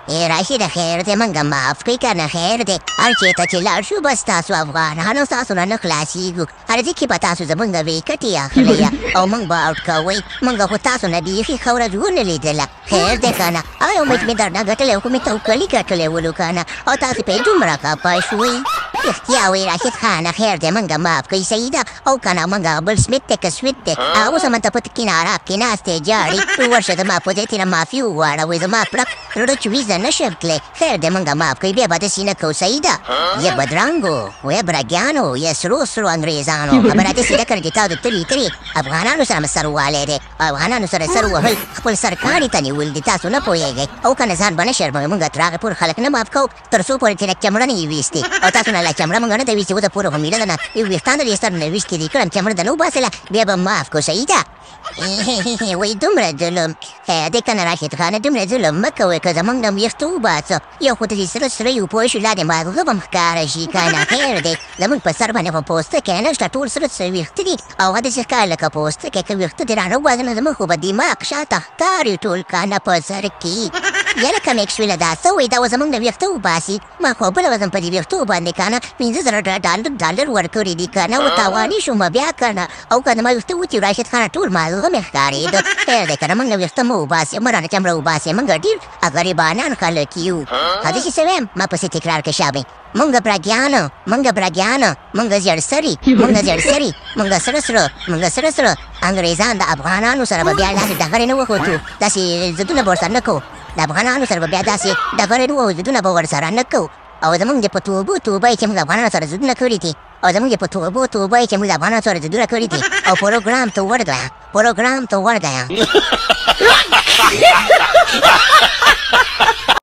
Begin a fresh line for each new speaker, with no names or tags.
ای راشده خیر دی، موږ معاف کړئ که نه، خیر دی. هر چېرته چې لاړ شو بس تاسو افغانانو ستاسو نه نه خلاصېږو. هر ځای کې به تاسو زموږ ویکټې اخلئ او موږ به اوټ کوئ. موږ خو تاسو نه بیخي ښه ورځ ونه لیدله. خیر دی که نه، هغه یو میچ مې درنه ګټلی خو مې توکلي ګټلی ولو که نه، او تاسو پرې دومره خفه شوئ. رښتیا وایي راشد خانه، خیر دی، موږ معاف کړئ، صحیح ده. او که نه موږ بل سمیت دی که سویت دی، هغه اوس هم ته په کناراب کې ناست دی ژاړي. ورشه زما په ځای ترېنه معافي وغواړه، وایي زما پړک زړه چې وي زه نه شم تللی. خیر دی، موږ معاف کړئ، بیا به داسې نه کوو، صحیح ده. یه بدرنګو، یه برګیانو، یه سرو سرو انګریزانو، خبره داسې ده که نه چې تاسو تلي تلي افغانانو سره مو سروالی دی. افغانانو سره سر وهل خپل سر کاڼي ته نیول دي، تاسو نه پوهېږئ. او که نه ځان به نه شرموئ. موږ تر هغې پورې خلک نه معاف کوو تر څو پورې چې نه چمړه نه یې ویستې، او تاسو نه لا چمړه موږ نه ده ویستې، اوسه پورې خو مې نه یو ویښتان د دې سر نه ویستې دي. کړم چمړه د نه وباسله بیا به معاف کړو، صحیح ده. وایي دومره ظلم دی که نه راشد خانه، دومره ظلم مه کوئ، که زموږ نه ویښته وباسه یو خو داسې سره سره یو پوه شو لا دې ماغزه به هم ښکاره شي که نه. خیر دی، زموږ په سر باندې خو پوستکی نه شته، ټول سره سره ویښته دي او هغه داسې ښکاري لکه پوستکی. که ویښته دې رانه وباسه نو زموږ خو به دماغ شاته ښکاري ټول که نه په سر کې. یاره که میکسویله دا څه وایي، دا اوس زموږ نه ویښته وباسي. ما خو بله ورځ هم په دې ویښتو باندې که نه 5000 ډالر ورکړي دي که نه، و تاواني شوم بیا که نه. او که زما ویښته وچي راشد خانه ټول ماغزه مې ښکارېده. خیر دی که نه، موږ نه ویښته مه وباسئ، مه رانه چمړه وباسئ، موږ ډېر غریبانان خلک یو. داسې څه وایم، ما پسې تکرار که شابې. موږ برګیانو، موږ برګیانو، موږ زیړ سري، موږ زیړ سري، موږ سره سره، موږ سره سره انګریزان. د افغانانو سره به بیا داسې ډغرې نه وخوتو، داسې ضدونه به ورسره نه کوو. د افغانانو سره به بیا داسې ډغرې نه وهو، ضدونه به ورسره نه کوو. او زموږ د په توبو توبه چې موږ افغانانو سره ضدونه کړي دي، او زموږ په توبو توبه چې موږ افغانانو سره ضدونه کړي دي. او پروګرام ته ورغله، پروګرام ته ورغله.